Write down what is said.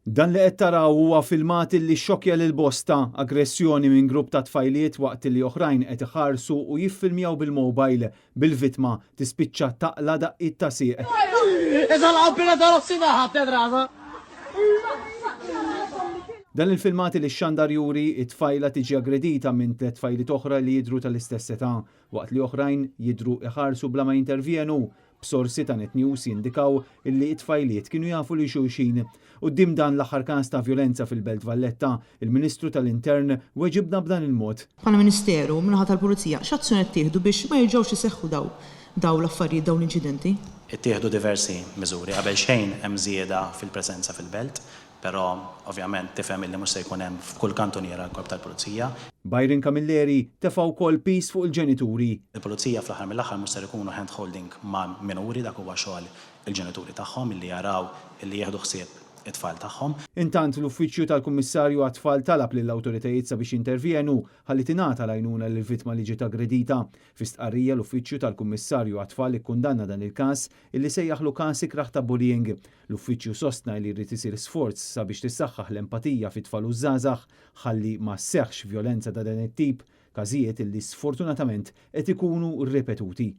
Dan li qed taraw huwa filmat li xxokkja lil bosta, aggressjoni minn grupp ta' tfajliet waqt li oħrajn qed iħarsu u jiffilmjaw bil-mobile, bil-vittma tispiċċa taqla' daqqiet ta' sieq. Dan il-filmat li xxandar juri t-tfajla tiġi aggredita minn tlett tfajliet oħra li jidhru tal-istess età, waqt li oħrajn jidhru iħarsu bla ma jintervjenu. B'sorsi ta' Net News jindikaw illi t-tfajliet kienu jafu lil xulxin. Quddiem dan l-aħħar każ ta' vjolenza fil-Belt Valletta, il-Ministru tal-Intern weġibna b'dan il-mod. Bħala Ministeru, min-naħa tal-Pulizija, x'azzjoni qed tieħdu biex ma jerġgħux iseħħu dawn dawn l-affarijiet, dawn l-inċidenti? Ittieħdu diversi miżuri. Qabel xejn hemm żieda fil-preżenza fil-Belt. Però, ovvjament, tifhem illi mhux se jkun hemm f'kull kantuniera l-Korp tal-Pulizija. Byron Camilleri tefa' wkoll piż fuq il-ġenituri. Il-Pulizija fl-aħħar mill-aħħar mhux ser ikunu hand holding ma' minuri, dak huwa xogħol il-ġenituri tagħhom illi jaraw illi jieħdu ħsieb it-tfal tagħhom. Intant, l-Uffiċċju tal-Kummissarju għat-Tfal talab lill-awtoritajiet sabiex jintervjenu ħalli tingħata l-għajnuna lill-vittma li ġiet aggredita. Fi stqarrija l-Uffiċċju tal-Kummissarju għat-Tfal ikkundanna dan il-każ illi sejjaħlu każ ikrah ta' bullying. L-Uffiċċju sostna li jrid isir sforz sabiex tissaħħaħ l-empatija fit-tfal u ż-żgħażagħ ħalli ma sseħħx vjolenza ta' dan it-tip, każijiet illi sfortunatament qed ikunu ripetuti.